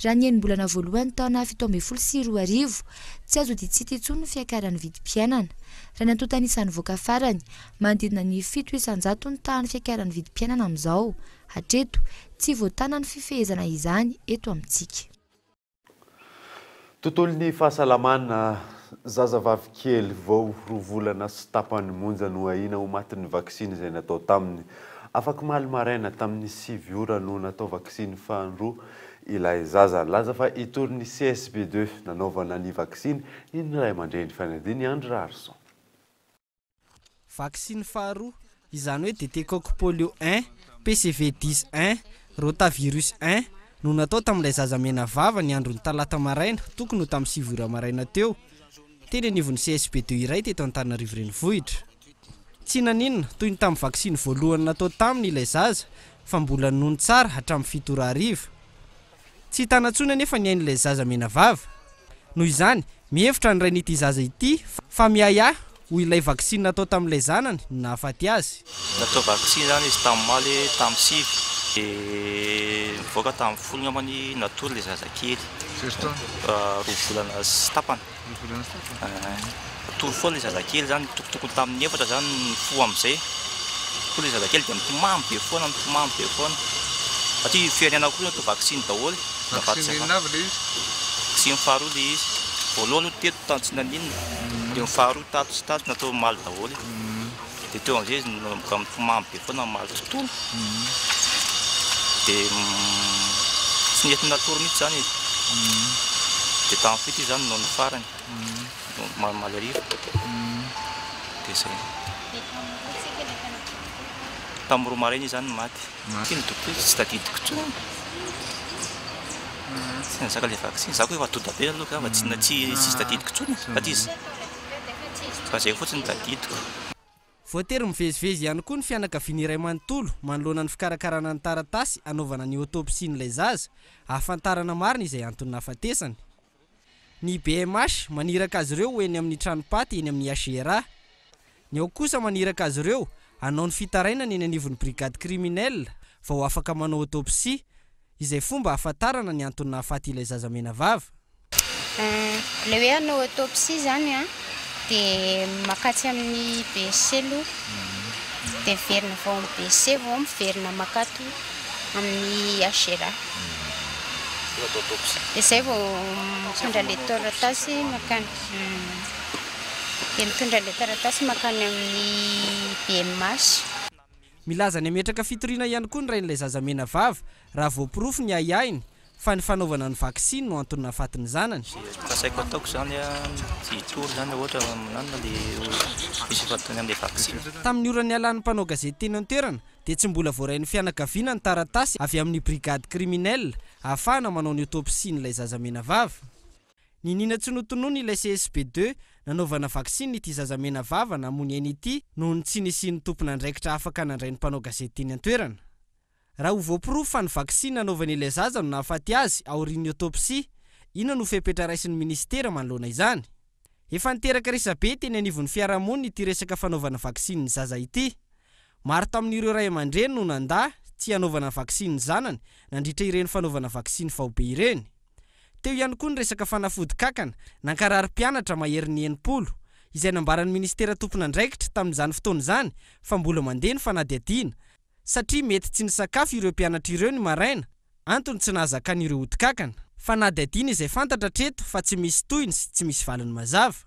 Raha ny enim-bolana voalohany taona 2017, tsy azo odian-tsy intsony ny fiakaran'ny vidim-piainana. Raha ny antontan'isa nivoaka farany, manodidina ny 7% ny tahan'ny fiakaran'ny vidim-piainana amin'izao. Hatreto, tsy voatana ny fifehezana izany eto amintsika. Tontolon'ny fahasalamana, Zazavavy kely vao roa volana sy tapany monja no ahiana ho matin'ny vaksiny izay natao taminy. Afak'omaly maraina tamin'ny sivy ora no natao vaksiny faharoa ilay zaza. Nilaza fa hitory ny CSB deux nanaovana ny vaksiny ny ray aman-dreny. Fanadin'i Andry Raharison. Vaksiny faharoa, izany hoe DT-Coq Polio un, PCV dix un, Rotavirus un, no natao tamin'ilay zaza menavava ny andron'ny talata maraina tokony ho tamin'ny sivy ora maraina teo, teny anivon'ny CSB deux iray teto Antananarivo Renivohitra. Tsy naninona, toy ny tamin'ny vaksiny voalohany natao taminy ilay zaza fa mbola nony tsara hatramin'ny fito ora hariva. Tsy tana intsony anefa ny ain'ilay zaza menavava. Noho izany, mihevitra ny rain'ity zaza ity fa miahiahy ho ilay vaksiny natao tamin'ilay zanany no nahafaty azy. Natao vaksiny izany izy tamin'ny omaly tamin'ny sivy. Dia nivoaka tamin'ny folo angambany natory ilay zazakely. Firy taona? 2 volana sy tapany. 2 volana sy tapany. Natory foana ilay zazakely izany, tokotokony tamin'ny 4 izany nifoha amin'izay. Nifoha ilay zazakely dia mitomany be foana, mitomany be foana. Satria firenena koa natao vaksiny daholo. Vaksiny inona avy ilay izy? Vaksiny faharoa ilay izy. Voalohany aloha teto tany tsy naninona, dia ny faharoa tato sy tato natao omaly daholo. Dia teo amin'izay izy nanomboka mitomany be foana omaly tontolo. Dia tsy nety natory mihitsy izany izy. Dia tamin'ny 7 izy izany no ny farany, omaly hariva. Dia izay. Tamin'ny 2 maraina izy izany no maty. Ity ny dokotera tsy tadidiko intsony. Tsy nizaka ilay vaksiny. Za koa efa doda be aloha ka fa tsy tsy tadidiko intsony e. Fa izy fa izay fotsiny no tadidiko. Voatery mivezivezy ihany koa ny fianakaviany iray manontolo manoloana ny fikarakarana ny taratasy hanaovana ny autopsie-n'ilay zaza, ahafantarana marina izay antony nahafatesany. Ny BMH maniraka azy ireo ho eny amin'ny tranom-paty eny amin'ny HGRA. Ny ao kosa maniraka azy ireo hanao ny fitarainana eny anivon'ny brigade criminelle vao afaka manao autopsie, izay fomba ahafantarana ny antony nahafaty ilay zaza menavava. Ilay hoe hanao autopsie izany an, dia makatsy amin'ny BSC aloha, dia miverina avy ao amin'ny BSC vao miverina makato amin'ny HGRA. Dia izay vao mitondra ilay taratasy mankany. Dia mitondra ilay taratasy mankany amin'ny BMH. Milaza ny hametraka fitoriana ihany koa ny rain'ilay zaza mena vava raha voaporofo ny ahiahiny fa ny fanaovana ny vaksiny no antony nahafaty ny zanany. Kasaiko ataoko izany tsy hitory izany raha ohatra mananona le misy efa ataony amin'ilay vaksiny. Tamin'ny ora nialan'ny mpanao gazety teny an-toerana dia tsy mbola voarain'ny fianakaviana ny taratasy avy amin'ny brigade criminelle ahafahana manao ny autopsie-n'ilay zaza mena vava. Niniana tsy notononina ilay CSB ii nanaovana vaksiny ity zaza mena vava namono aina ity noho ny tsy nisian'ny tompon'andraikitra afaka nandray ny mpanao gazety teny an-toerana. Raha ho voaporofo fa ny vaksiny nanaovana ilay zaza no nahafaty azy aorian'ny autopsie, inona no fepetra raisin'ny minisitera manoloana izany? Efa niteraka resabe teny anivon'ny fiarahamonina ity resaka fanaovana vaksiny ny zaza ity. Maro tamin'ireo ray aman-dreny no nandà tsy hanaovana vaksiny ny zanany nandritra ireny fanaovana vaksiny faobe ireny. Teo ihany koa ny resaka fanafody kankana nankarary mpianatra maherin'ny 60, izay nambaran'ny minisitera tompon'andraikitra tamin'izany fotoana izany fa mbola mandeha ny fanadihadiana, satria mety tsy nisakafo ireo mpianatra ireo ny maraina, antony tsy nahazakany ireo ody kankana. Fanadihadiana izay fantatra hatreto fa tsy misy tohiny sy tsy misy valiny mazava.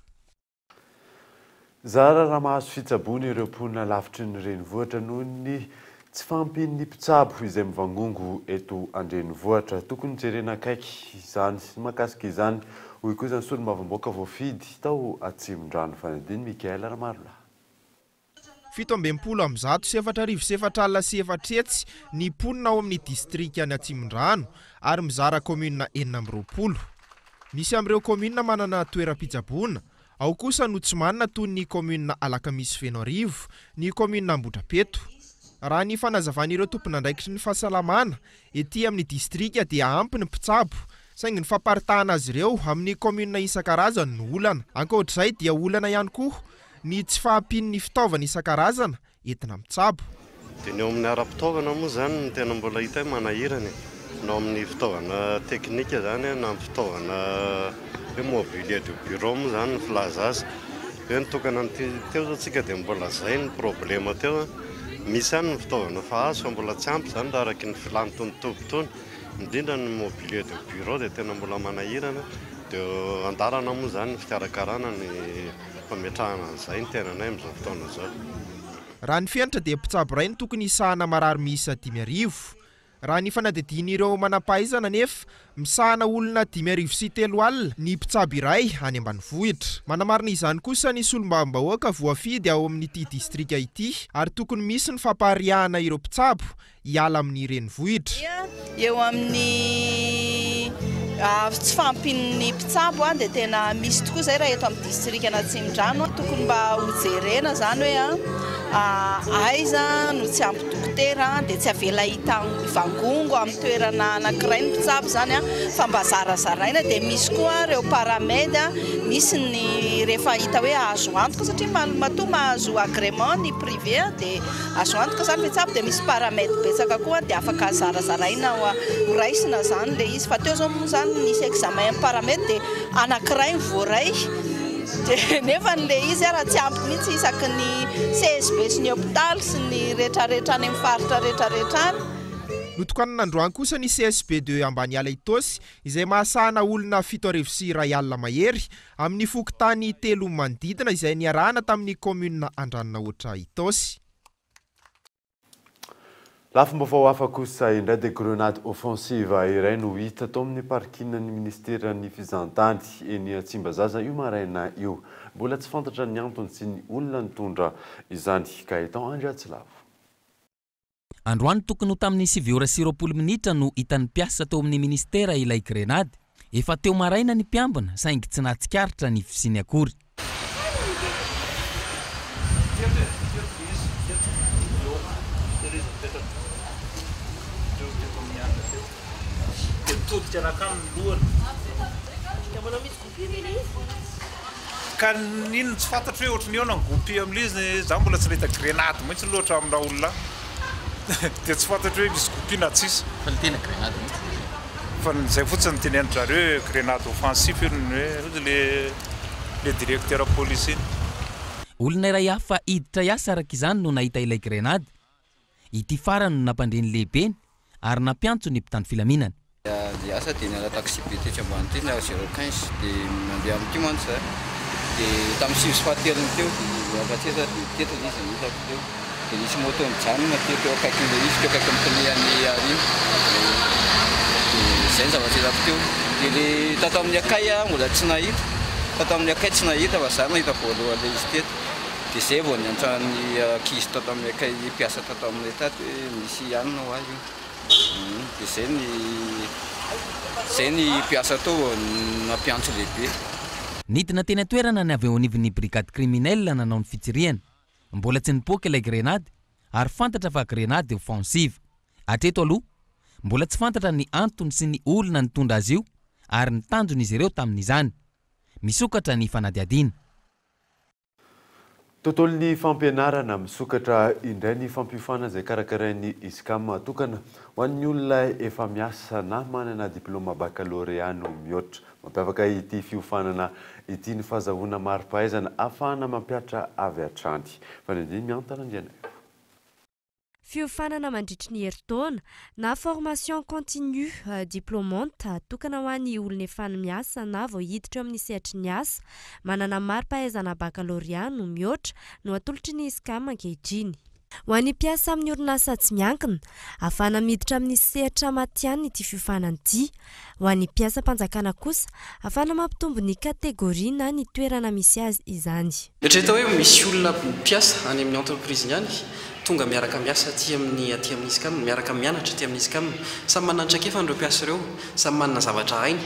Zara raha mahazo fitsaboana ireo mponina lavitry ny renivohitra noho ny tsy fahampian'ny mpitsabo izay mivangongo eto an-drenivohitra. Tokony jerena akaiky izany ny mahakasika izany, hoy kosa ny solombavambahoaka voafidy tao Atsimondrano Fanadino, Michaël Ramarolahy. 467 404 ny mponina ao amin'ny distrikan'i Atsimondrano ary mizara kaominina 26. Misy amin'ireo kaominina manana toeram-pitsaboana, ao kosa no tsy manana toy ny kaominina Alakamisy Fenoarivo, ny kaominina Ambohidrapeto. Raha ny fanazavan'ireo tompon'andraikitry ny fahasalamana ety amin'ny distrika dia ampy ny mpitsabo saingy ny famparitahana azy ireo amin'ny kaominina isan-karazany no olana. Ankoatr'izay dia olana ihany koa ny tsy fahampian'ny fitaovana isan-karazana entina mitsabo. Dia ny eo amin'ny ara-pitaovana moa izany no tena mbola hita hoe manahirana e! Na ao amin'ny fitaovana teknika izany na amin'ny fitaovana hoe mobilier de bureau moa izany ny filaza azy. Hoe nitokana an'ity teo izao tsika dia mbola izay ny problema teo an! Misy ihany ny fitaovana efa azo fa mbola tsy ampy izany raha araky ny filan'itony toby itony. Indrindra ny mobilier de bureau dia tena mbola manahirana. Dia an-dalana moa izany ny fikarakarana ny fametrahana an'izay ny tenanay amin'izao fotoana izao. Raha ny fenitra dia mpitsabo iray no tokony hisahana marary miisa 5000. Raha ny fanadihadian'ireo manampahaizana anefa, misahana olona 350 ny mpitsabo iray any ambanivohitra. Manamarina izany kosa ny solombavambahoaka voafidy ao amin'ity distrika ity ary tokony misy ny fampahariahana ireo mpitsabo hiala amin'ny renivohitra. Dia eo amin'ny tsy fahampian'ny mpitsabo dia tena misy tokoa izay raha eto amin'ny distrikan'Atsimondrano. Tokony mba hojerena izany hoe Aiza no tsy ampy dokotera dia tsy avela hivangongo amin'ny toerana anankiray ny mpitsabo izany fa mba zarazaraina dia misy koa ireo paramed, misy ny rehefa hita hoe azo antoka satria matoa mahazo agrément ny privé dia azo antoka izany ny mpitsabo dia misy paramed betsaka koa dia afaka zarazaraina ho raisina izany ilay izy fa teo izao moa izany nisy examen paramed dia anankiray no voaray. Dia nefa ny le izy ara tsy ampy mihitsy isaky ny CSB sy ny hopitaly sy ny retraretra any amin'ny faritra retraretra any. Notokanana androany kosa ny CSB de Ambaniala Itaosy izay mahasahana olona 2100 mahery amin'ny fokontany telo manodidina izay niarahana tamin'ny kaominina Andranonahoatra Itaosy. Lafim-baovao hafa kosa indray dia grenade offensive iray no hita tao amin'ny parking-n'ny minisiteran'ny fizahantany eny Tsimbazaza io maraina io. Mbola tsy fantatra ny antony sy ny olona nitondra izany. Gaëtan Andriatsilavo. Androany tokony ho tamin'ny 9 ora sy 20 minitra no hitan'ny mpiasa tao amin'ny minisitera ilay grenady. Efa teo maraina ny mpiambina saingy tsy nahatsikaritra ny fisiany akory. Ka n'inona tsy fantatro hoe ohatry ny ahoana ny goupy amin'ilay izy, za mbola tsy nahita grenady mihitsy aloha hatramin'ny naha olona ahy, dia tsy fantatro hoe misy goupy na tsisy. Fa ny tena grenady mihitsy ve izay? Fa izay fotsiny no tenenin-dry zareo hoe grenade offensif io ny hoe hozy le le directeur police iny. Olona iray hafa hiditra hiasa araka izany no nahita ilay grenady. Ity farany no nampandre ny lehibeny ary nampiantso ny mpitandro filaminana. Andeha hiasa dia niala taxi be tetsy ambany teny aho zéro quinze dia mandeha amin'ity mantsy za dia tamin'ny sivy sy fahatelony teo dia niaka-tseza dia teto ilay izy no hitako teo dia nisy moto nijanona teo teo akaikin'ilay izy teo akaikin'ny pneu an'ny aoriana dia izay ny zavatra hitako teo dia ilay tato amin'ny akay aho mbola tsy nahita tato amin'ny akay tsy nahita fa za nahita voalohany ilay izy teto dia izay vao niantso an'ny ankizy tato amin'ny akay mpiasa tato aminay tato hoe misy hanina ho ahy io. Dia izay ny izay ny mpiasa tao nampiantso lehibe. Nidina teny an-toerana ny avy eo anivon'ny brigade criminelle nanao ny fitsirihana. Mbola tsy nipoaka ilay grenady ary fantatra fa grenady offensive. Hatreto aloha, mbola tsy fantatra ny antony sy ny olona nitondra azy io ary ny tanjon'izy ireo tamin'izany. Misokatra ny fanadihadiana. Tontolon'ny fampianarana, misokatra indray ny fampiofana izay karakarain'ny ISCAM atokana ho an'ny olona efa miasa na manana diplaoma bakalorea no mihoatra. Mampiavaka ity fiofanana ity ny fahazahoana mari-pahaizana ahafahana mampihatra avy hatrany. Fanadihadiana Miantana Andrianaivo. Fiofanana mandritry ny herintaona na formation continue diplômante atokana ho an'ny olona efa miasa na vao hiditra eo amin'ny sehatry ny asa, manana mari-pahaizana bakalorea no mihoatra, no atolotry ny ISCAM ankehitriny. Ho an'ny mpiasa amin'ny orinasa tsy miankina, ahafahana miditra amin'ny sehatra matihanina ity fiofanana ity. Ho an'ny mpiasam-panjakana kosa, ahafahana mampitombo ny kategoria na ny toerana misy azy izany. Eritrereto hoe misy olona mpiasa any amin'ny entreprise-ny any, tonga miaraka miasa aty amin'ny aty amin'ny ISCAM, miaraka mianatra aty amin'ny ISCAM. Samy manana ny traikefany ireo mpiasa ireo, samy manana zavatra hainy.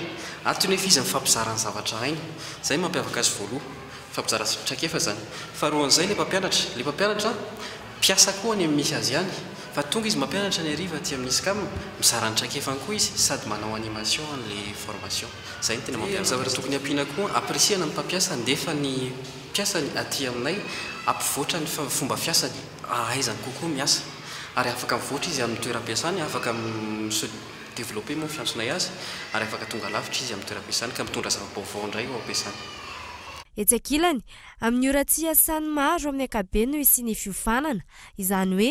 Ato nefa izy mifampizara ny zavatra hainy. Izay no mampiavaka azy voaloha. Mifampizara traikefa izany. Faharoan'izay ilay mpampianatra. Ilay mpampianatra, mpiasa koa any amin'ny misy azy any, fa tonga izy mampianatra ny hariva aty amin'ny ISCAM, mizara ny traikefany koa izy sady manao animation an'ilay formation. Izay no tena mampiavaka. Zavatra tokony hampiana koa, ampirisihana ny mpampiasa handefa ny mpiasany aty aminay hampivoatra ny fomba fiasany, hahaizany kokoa miasa. Ary afaka mivoatra izy amin'ny toeram-piasany, afaka mi-se développer moa ny fiantsonay azy, ary afaka tonga lavitra izy amin'ny toeram-piasany ka mitondra zava-baovao indray eo am-piasany. Etsy ankilany, amin'ny ora tsy iasan'ny maro amin'ny ankapobeny no hisian'ny fiofanana, izany hoe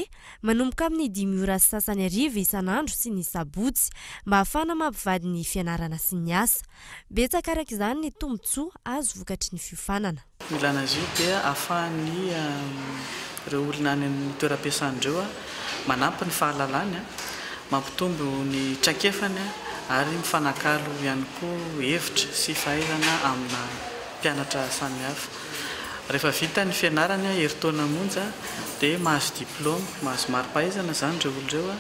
manomboka amin'ny dimy ora sy sasany hariva isan'andro sy ny sabotsy, mba hahafahana mampivady ny fianarana sy ny asa. Betsaka araka izany ny tombontsoa azo vokatry ny fiofanana. Ny ilana azy io dia ahafahan'ny ireo olona any amin'ny toeram-piasana ireo manampy ny fahalalany, mampitombo ny traikefany ary mifanakalo ihany koa hevitra sy fahaizana amina mpianatra samihafa. Rehefa vita ny fianarany, herintaona monja, dia mahazo diplaoma, mahazo mari-pahaizana izany ireo olona ireo.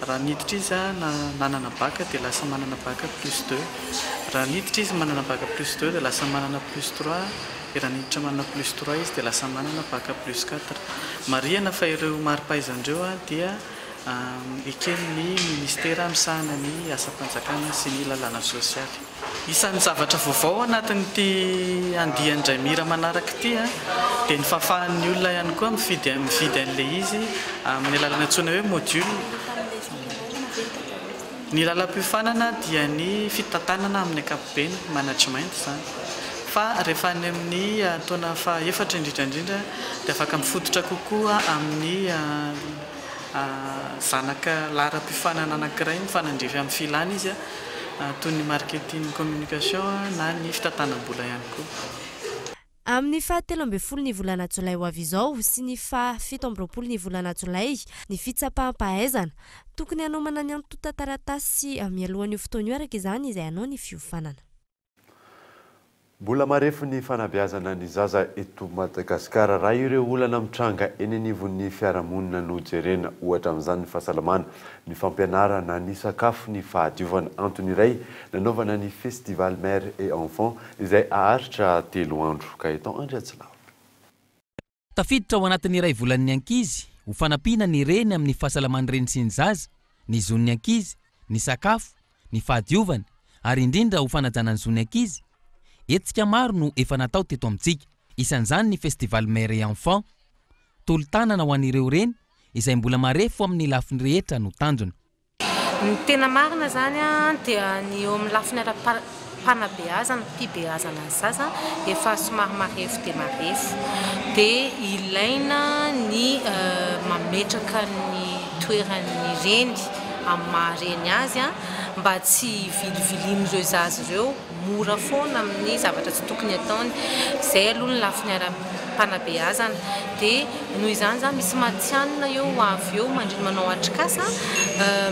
Raha niditra izy na nanana bac dia lasa manana bac plus deux. Raha niditra izy manana bac plus deux dia lasa manana plus trois. Raha niditra manana plus trois izy dia lasa manana bac plus quatre. Marihana fa ireo mari-pahaizana ireo dia eken'ny minisitera misahana ny asam-panjakana sy ny lalàna sosialy. Isan'ny zavatra vaovao anatin'ity andiany indray mira manaraka ity dia ny fahafahan'ny olona ihany koa mifidy mividy an'ilay izy amin'ny alalan'ny antsoina hoe module. Ny lalam-piofanana dia ny fitantanana amin'ny ankapobeny, management izany. Fa rehefa any amin'ny taona fahaefatra indrindra indrindra dia afaka mifototra kokoa amin'ny zanaka laharam-piofanana anankiray mifanandrify amin'ny filana izy toy ny marketing communication na ny fitantanam-bola ihany koa. Amin'ny faha 13 ny volana jolay ho avy izao sy ny faha 27 ny volana jolay ny fitsapaham-pahaizana. Tokony hanomana ny antontan-taratasy mialohan'io fotoana io araka izany izay hanao ny fiofanana. Mbola marefo ny fanabeazana ny zaza eto Madagasikara raha ireo olana mitranga eny anivon'ny fiarahamonina no jerena. Ohatra amin'izany ny fahasalamana, ny fampianarana, ny sakafo, ny fahadiovana. Antony iray nanaovana ny Festival Mère et Enfant izay haharitra telo andro. Gaëtan Andriatsilavo. Tafiditra ao anatin'ny iray volan'ny ankizy ho fanampiana ny reny amin'ny fahasalaman'ny reny sy ny zaza, ny zon'ny ankizy, ny sakafo, ny fahadiovana ary indrindra ho fanajana ny zon'ny ankizy. Hetsika maro no efa natao teto amintsika. Isan'izany ny Festival Mère et Enfant. Tolo-tanana ho an'ireo reny izay mbola marefo amin'ny lafiny rehetra no tanjona. Ny tena marina izany dia ny eo amin'ny lafiny ara-panabeazana, fibeazana ny zaza efa somary marefo dia marefo. Dia ilaina ny mametraka ny toeran'ny reny amin'ny maha reny azy mba tsy hivilivilian'ireo zaza ireo mora foana amin'ny zavatra tsy tokony ataony. Izay aloha ny lafiny ara-panabeazana. Dia noho izany izany misy matihanina eo ho avy eo mandriny manao atrikasa,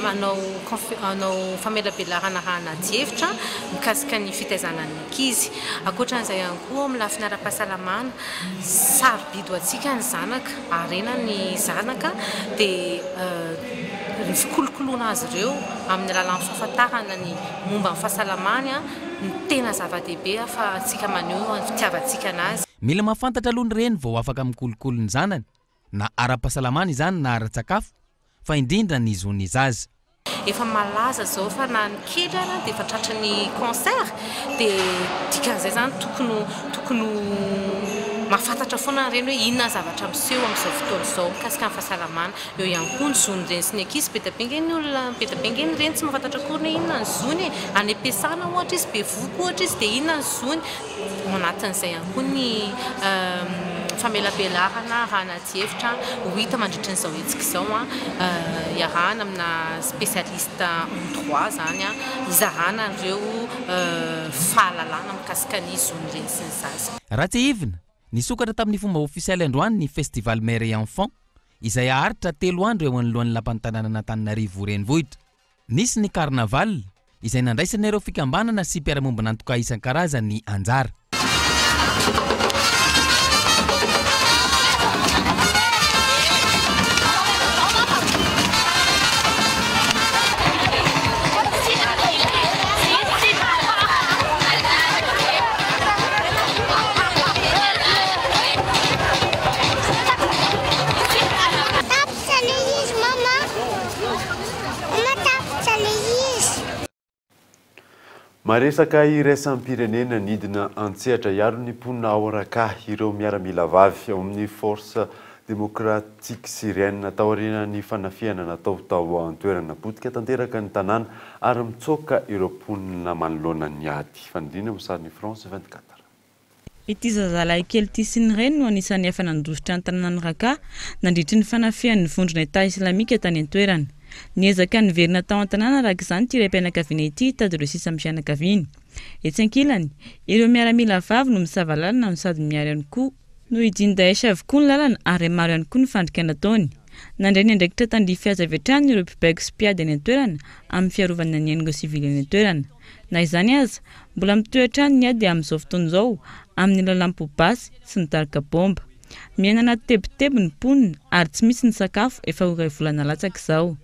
manao conf- manao famelabelarana arahana adihevitra mikasika ny fitaizana ny ankizy. Ankoatran'izay ihany koa amin'ny lafiny ara-pahasalamana, sarobidy ho antsika ny zanaka, harena ny zanaka dia ny fikolokoloana azy ireo amin'ny alalan'ny fahafantarana ny momba ny fahasalamany no tena zava-dehibe ahafahantsika maneho ny fitiavantsika anazy. Mila mahafantatra aloha ny reny vao afaka mikolokolo ny zanany, na ara-pahasalamana izany na ara-tsakafo, fa indrindra ny zon'ny zaza. Efa malaza zao fa na ny kely ara dia efa tratry ny cancer dia dikan'izay zany tokony tokony ho mahafantatra foana ny reny hoe inona ny zavatra miseho amin'izao fotoana izao mikasika ny fahasalamana. Eo ihany koa ny zon'ny reny sy ny ankizy, be dia be ange ny olona, be dia be ange ny reny tsy mahafantatra akory hoe inona ny zony e! Any am-piasana ohatra izy, bevohoka ohatra izy dia inona ny zony? Ao anatin'izay ihany koa ny famelabelarana arahana adihevitra ho hita mandritra an'izao hetsika izao, iarahana amina spécialiste en droit izany, hizarana an'ireo fahalalana mikasika ny zon'ny reny sy ny zaza. Raha tsiahivina, nisokatra tamin'ny fomba ofisialy androany ny Festival Mère et Enfant, izay haharitra telo andro eo anoloan'ny Lapan'ny Tanànan'Antananarivo Renivohitra. Nisy ny Carnaval, izay nandraisan'ireo fikambanana sy mpiara-miombon'antoka isan-karazany anjara. Tapitra le izy mama. Mama tapitra le izy. Maresaka iraisam-pirenena nidina an-tsehatra hiaro ny mponina ao Raqqa ireo miaramila vavy ao amin'ny Force Démocratique Syrienne taorian'ny fanafihana natao tao an-toerana. Potika tanteraka ny tanàna ary mitsoaka ireo mponina manoloana ny ady. Fanindriana amin'ny sarin'i France 24. Ity zazalahy kely ity sy ny reniny no anisan'ny afa-nandositra ny tanànan'i Raqqa nandritry ny fanafihan'ny vondrona Etat Islamika tany an-toerana. Niezaka niverina tao an-tanàna araka izany ity raim-pianakaviana ity hitady ireo sisa amin'ny fianakaviany. Etsy ankilany, ireo miaramila vavy no misava lalana no sady miaro ihany koa. Nohidian'i Daesh avokoa ny lalana ary maro ihany koa ny fandrika nataony. Nandray ny andraikitra tandrify azy avy hatrany ireo mpibaiko sy mpiady any an-toerana amin'ny fiarovana ny ain'ireo sivily any an-toerana. Na izany aza, mbola mitohy hatrany ny ady amin'izao fotoana izao amin'ny alalan'ny basy sy ny tarika baomba. Miaina anaty tebiteby ny mponina ary tsy misy ny sakafo efa ho iray volana latsaka izao.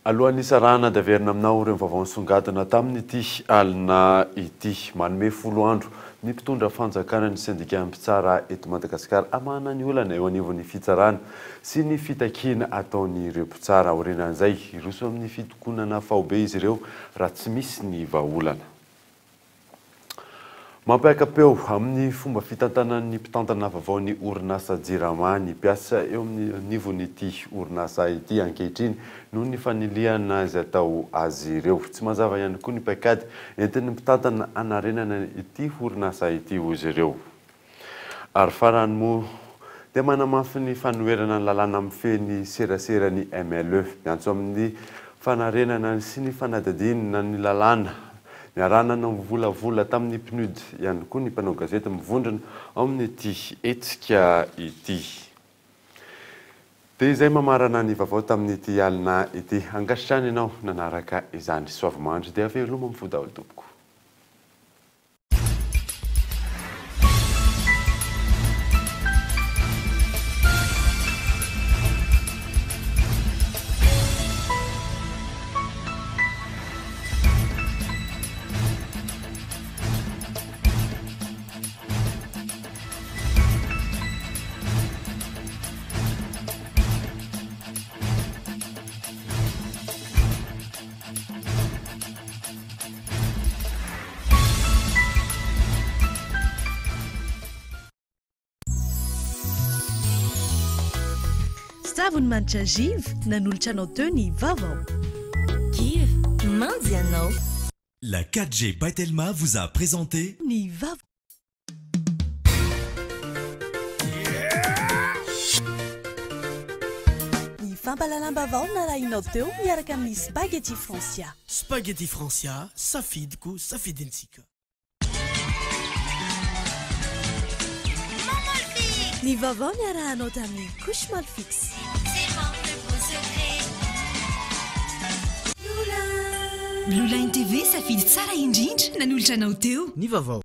Alohan'ny hisarahana dia averina aminao ireo vaovao nisongadina tamin'ity alina ity. Manome folo andro ny mpitondra fanjakana ny sendikan'ny mpitsara eto Madagasikara hamahana ny olana eo anivon'ny fitsarana sy ny fitakiana ataon'ireo mpitsara. Aorianan'izay, hiroso amin'ny fitokonana faobe izy ireo raha tsy misy ny vahaolana. Mampiaka-peo amin'ny fomba fitantanan'ny mpitantana vaovao ny orinasa Jirama ny mpiasa eo amin'ny anivon'ity orinasa ity ankehitriny noho ny fanilihana izay atao azy ireo. Tsy mazava ihany koa ny paikady entin'ny mpitantana hanarenana ity orinasa ity hoy izy ireo. Ary farany moa dia manamafy ny fanoherana ny lalàna mifehy ny serasera ny MLE. Miantso amin'ny fanarenana sy ny fanadihadiana ny lalàna niarahana namolavola tamin'ny PNUD ihany koa ny mpanao gazety mivondrona ao amin'ity hetsika ity. Dia izay mamarana ny vaovao tamin'ity alina ity. Ankasitrahana ianao nanaraka izany. Soavimandry dia veloma mifoha daholo tompoko. Savony manitra Giv nanolotra anao teo ny vaovao. Giv, manjy anao. La 4G by Telma vous a présenté Ny vaovao. Ny fampahalalam-baovao narahinao teo miaraka amin'ny Spaghetti Francia. Spaghetti Francia, safidiko, safidintsika. Ny vaovao niarahanao tamin'ny Couche Molfix. Blue Line TV, safidy tsara indrindra, nanolotra anao teo. Ny vaovao.